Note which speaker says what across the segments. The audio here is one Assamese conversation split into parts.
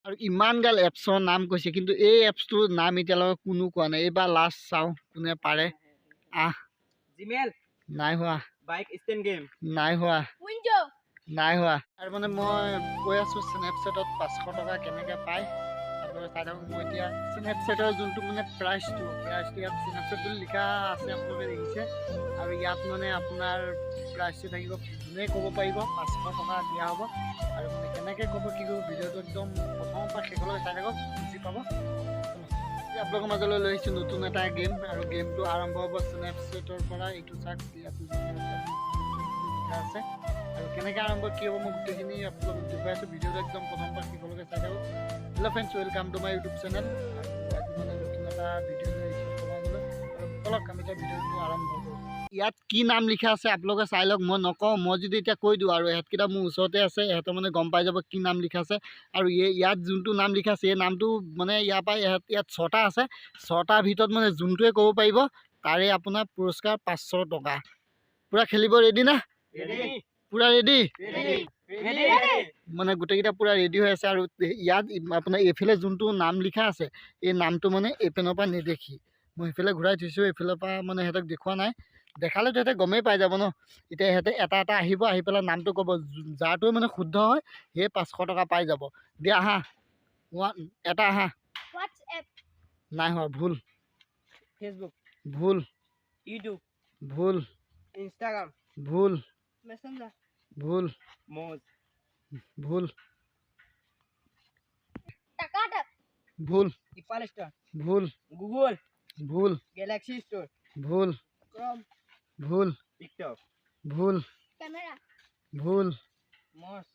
Speaker 1: আৰু ইমান গাল এপছৰ নাম কৈছে, কিন্তু এই এপছটোৰ নাম এতিয়ালৈকে কোনো কোৱা নাই। এইবাৰ লাষ্ট চাওঁ কোনে পাৰে। আহ।
Speaker 2: জিমেল।
Speaker 1: নাই হোৱা।
Speaker 2: Bike stand game.
Speaker 1: নাই হোৱা।
Speaker 3: উইণ্ড'।
Speaker 1: নাই হোৱা। আৰু মানে মই কৈ আছোঁ, স্নেপচেটত 500 টকা কেনেকৈ পায় আপোনালোকে চাই থাকক। মই এতিয়া স্নেপচেটৰ যোনটো মানে প্ৰাইচটো ইয়াত স্নেপচেট বুলি লিখা আছে, আপোনালোকে দেখিছে। আৰু ইয়াত মানে আপোনাৰ প্ৰাইচটো থাকিব, যোনে ক'ব পাৰিব 500 টকা দিয়া হ'ব। আৰু মানে কেনেকৈ ক'ব, কি ক'ব, ভিডিঅ'টো একদম প্ৰথমৰ পৰা শেষলৈকে চাই থাকক, বুজি পাব। আজি আপোনালোকৰ মাজলৈ লৈ আহিছোঁ নতুন এটা গেম আৰু গেমটো আৰম্ভ হ'ব স্নেপচেটৰ পৰা। এইটো চাওক, ইয়াত লিখা আছে। আৰু কেনেকৈ আৰম্ভ কি হ'ব, মই গোটেইখিনি আপোনালোকক দেখুৱাই আছোঁ। ভিডিঅ'টো একদম প্ৰথমৰ পৰা শেষলৈকে চাই থাকক। Hello friends, welcome to my YouTube channel. আৰু আজি মানে নতুন এটা ভিডিঅ' লৈ আহিছোঁ আপোনালোকৰ মাজলৈ। আৰু ব'লক, আমি এতিয়া ভিডিঅ'টো আৰম্ভ কৰোঁ। ইয়াত কি নাম লিখা আছে আপোনালোকে চাই লওক, মই নকওঁ। মই যদি এতিয়া কৈ দিওঁ আৰু ইহঁতকেইটা মোৰ ওচৰতে আছে, ইহঁতে মানে গম পাই যাব কি নাম লিখা আছে। আৰু এই ইয়াত যোনটো নাম লিখা আছে, এই নামটো মানে ইয়াৰ পৰা ইয়াত ছটা আছে। ছটাৰ ভিতৰত মানে যোনটোৱে ক'ব পাৰিব, তাৰে আপোনাৰ পুৰস্কাৰ 500 টকা। পূৰা খেলিব ৰেডি না?
Speaker 2: ৰেডি।
Speaker 1: পূৰা ৰেডি?
Speaker 2: ৰেডি। ৰেডি।
Speaker 1: মানে গোটেইকেইটা পূৰা ৰেডি হৈ আছে। আৰু ইয়াত আপোনাৰ এইফালে যোনটো নাম লিখা আছে, এই নামটো মানে এইপিনৰ পৰা নেদেখি। মই সেইফালে ঘূৰাই থৈছোঁ, এইফালৰ পৰা মানে সিহঁতক দেখুওৱা নাই। দেখালেতো সিহঁতে গমেই পাই যাব ন। এতিয়া সিহঁতে এটা এটা আহিব, আহি পেলাই নামটো ক'ব। যাৰটোৱে মানে শুদ্ধ হয়, সেই 500 টকা পাই যাব। দিয়া, আহা। ওৱান, এটা আহা।
Speaker 3: হোৱাটছএপ।
Speaker 1: নাই হোৱা, ভুল।
Speaker 2: ফেচবুক।
Speaker 1: ভুল।
Speaker 2: ইউটিউব।
Speaker 1: ভুল।
Speaker 2: ইনষ্টাগ্ৰাম।
Speaker 1: ভুল।
Speaker 3: মেছেঞ্জাৰ।
Speaker 1: ভুল।
Speaker 2: মজ।
Speaker 1: ভুল।
Speaker 3: টাকাটাক।
Speaker 1: ভুল।
Speaker 2: Apple store.
Speaker 1: ভুল।
Speaker 2: গুগল।
Speaker 1: ভুল।
Speaker 2: Galaxy store.
Speaker 1: ভুল।
Speaker 2: ক্ৰম।
Speaker 1: ভুল।
Speaker 2: টিকটক।
Speaker 1: ভুল।
Speaker 3: কেমেৰা।
Speaker 1: ভুল।
Speaker 2: মজ।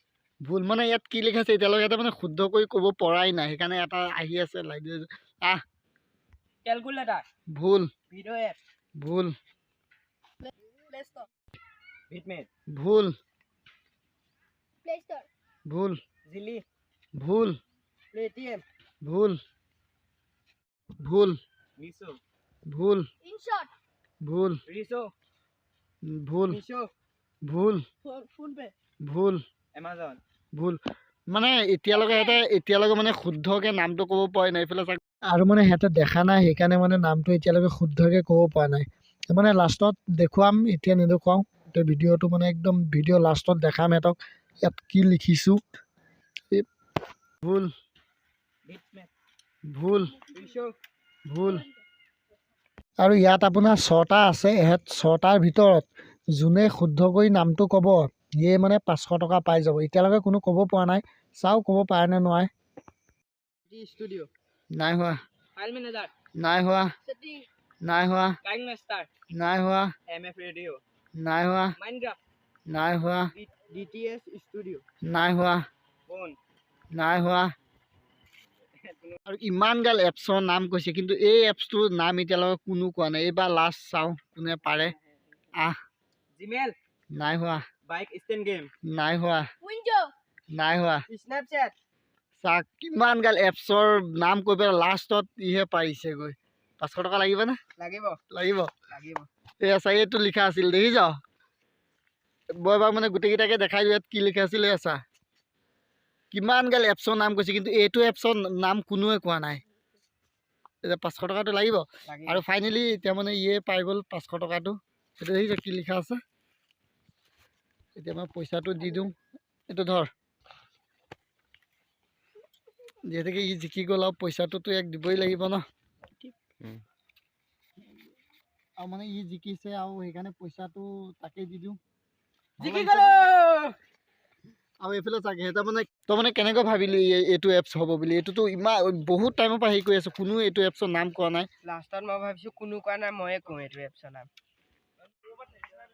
Speaker 1: ভুল। মানে ইয়াত কি লিখা আছে এতিয়ালৈকে এটা মানে শুদ্ধ কৰি ক'ব পৰাই নাই, সেইকাৰণে এটা আহি আছে লাগি। আহ।
Speaker 2: কেলকুলেটাৰ।
Speaker 1: ভুল।
Speaker 2: Video' app.
Speaker 1: ভুল।
Speaker 3: Play store.
Speaker 2: ভিডমেট।
Speaker 1: ভুল।
Speaker 3: Play store.
Speaker 1: ভুল।
Speaker 2: জিলি।
Speaker 1: ভুল।
Speaker 2: পেটিএম।
Speaker 1: ভুল, ভুল।
Speaker 2: মিছো।
Speaker 1: ভুল।
Speaker 3: ইনশ্বট।
Speaker 1: ভুল।
Speaker 2: ৰিছো।
Speaker 1: ভুল।
Speaker 2: মিছো।
Speaker 1: ভুল।
Speaker 3: ফোনপে।
Speaker 1: ভুল।
Speaker 2: এমাজন।
Speaker 1: ভুল। মানে এতিয়ালৈকে সিহঁতে এতিয়ালৈকে মানে শুদ্ধকৈ নামটো ক'ব পৰা নাই। এইফালে চাওক, আৰু মানে সিহঁতে দেখা নাই, সেইকাৰণে মানে নামটো এতিয়ালৈকে শুদ্ধকৈ ক'ব পৰা নাই। মানে লাষ্টত দেখুৱাম, এতিয়া নেদেখুৱাওঁ। এতিয়া ভিডিঅ'টো মানে একদম ভিডিঅ' লাষ্টত দেখাম সিহঁতক ইয়াত কি লিখিছোঁ। এই ভুল।
Speaker 2: ভিডমেট।
Speaker 1: ভুল।
Speaker 2: ৰিছো।
Speaker 1: ভুল। আৰু ইয়াত আপোনাৰ ছটা আছে। ইহঁত ছটাৰ ভিতৰত যোনে শুদ্ধ কৰি নামটো ক'ব, সিয়ে মানে 500 টকা পাই যাব। এতিয়ালৈকে কোনো ক'ব পৰা নাই, চাওঁ ক'ব পাৰে নে নোৱাৰে।
Speaker 2: ষ্টুডিঅ'।
Speaker 1: নাই হোৱা।
Speaker 2: File manager.
Speaker 1: নাই হোৱা।
Speaker 3: ছেটিং।
Speaker 1: নাই হোৱা।
Speaker 2: কাইনমাষ্টাৰ।
Speaker 1: নাই হোৱা।
Speaker 2: M F radio'.
Speaker 1: নাই হোৱা।
Speaker 2: মাইনক্ৰাফ্ট।
Speaker 1: নাই হোৱা।
Speaker 2: D T S studio'.
Speaker 1: নাই হোৱা।
Speaker 2: ফোন।
Speaker 1: নাই হোৱা। আৰু ইমান গাল এপছৰ নাম কৈছে, কিন্তু এই এপছটোৰ নাম এতিয়ালৈকে কোনো কোৱা নাই। এইবাৰ লাষ্ট চাওঁ কোনে পাৰে। আহ।
Speaker 2: জিমেল।
Speaker 1: নাই হোৱা।
Speaker 2: Bike stand game.
Speaker 1: নাই হোৱা।
Speaker 3: উইণ্ড'।
Speaker 1: নাই হোৱা।
Speaker 2: স্নেপচেট।
Speaker 1: চাওক, কিমান গাল এপছৰ নাম কৈ পেলাই লাষ্টত ইহে পাৰিছেগৈ। 500 টকা লাগিবনে?
Speaker 2: লাগিব।
Speaker 1: লাগিব।
Speaker 2: লাগিব।
Speaker 1: এয়া চা, এইটো লিখা আছিল, দেখিছ? মই এবাৰ মানে গোটেইকেইটাকে দেখাই দিওঁ ইয়াত কি লিখা আছিল। এয়া চা, কিমান গাল এপছৰ নাম কৈছে, কিন্তু এইটো এপছৰ নাম কোনোৱে কোৱা নাই। এতিয়া 500 টকাটো লাগিব।
Speaker 2: লাগিব।
Speaker 1: আৰু ফাইনেলি এতিয়া মানে ইয়ে পাই গ'ল 500 টকাটো। সেইটো দেখিছ কি লিখা আছে? এতিয়া মই পইচাটো দি দিওঁ। এইটো ধৰ, যিহেতুকে ই জিকি গ'ল আৰু পইচাটোতো ইয়াক দিবই লাগিব ন। আৰু মানে ই জিকিছে আৰু সেইকাৰণে পইচাটো তাকেই দি দিওঁ। ভাল
Speaker 2: জিকি
Speaker 1: লাগিছে
Speaker 2: গ'লো।
Speaker 1: ন? আৰু এইফালে চাগে সিহঁতে মানে তই মানে কেনেকৈ ভাবিলি এইটো এপছ হ'ব বুলি? এইটোতো ইমান বহুত টাইমৰ পৰা হেৰি কৰি আছোঁ, কোনো এইটো এপছৰ নাম কোৱা নাই।
Speaker 2: লাষ্টত মই ভাবিছোঁ কোনো কোৱা নাই, ময়ে কওঁ এইটো এপছৰ নাম।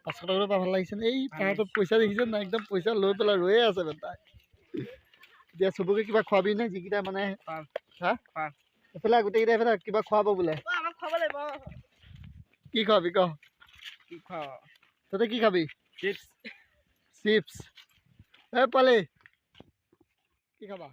Speaker 1: 500 টকাটো পাই ভাল লাগিছে নে? এই
Speaker 2: ভাল।
Speaker 1: তাহাঁতৰ পইচা দেখিছে নাই? একদম পইচা লৈ পেলাই ৰৈয়ে আছে বেটাই। এতিয়া চবকে কিবা খোৱাবি নে যিকেইটা মানে?
Speaker 2: খুৱাম।
Speaker 1: হা?
Speaker 2: খুৱাম।
Speaker 1: এইফালে গোটেইকেইটা এইফালে কিবা খুৱাব বোলে।
Speaker 3: আমাক খুৱাব লাগিব।
Speaker 1: কি খোৱাবি ক?
Speaker 2: কি খুৱাব?
Speaker 1: তহঁতে কি খাবি?
Speaker 2: চিপছ।
Speaker 1: চিপছ। এই পোৱালি, কি খাবা?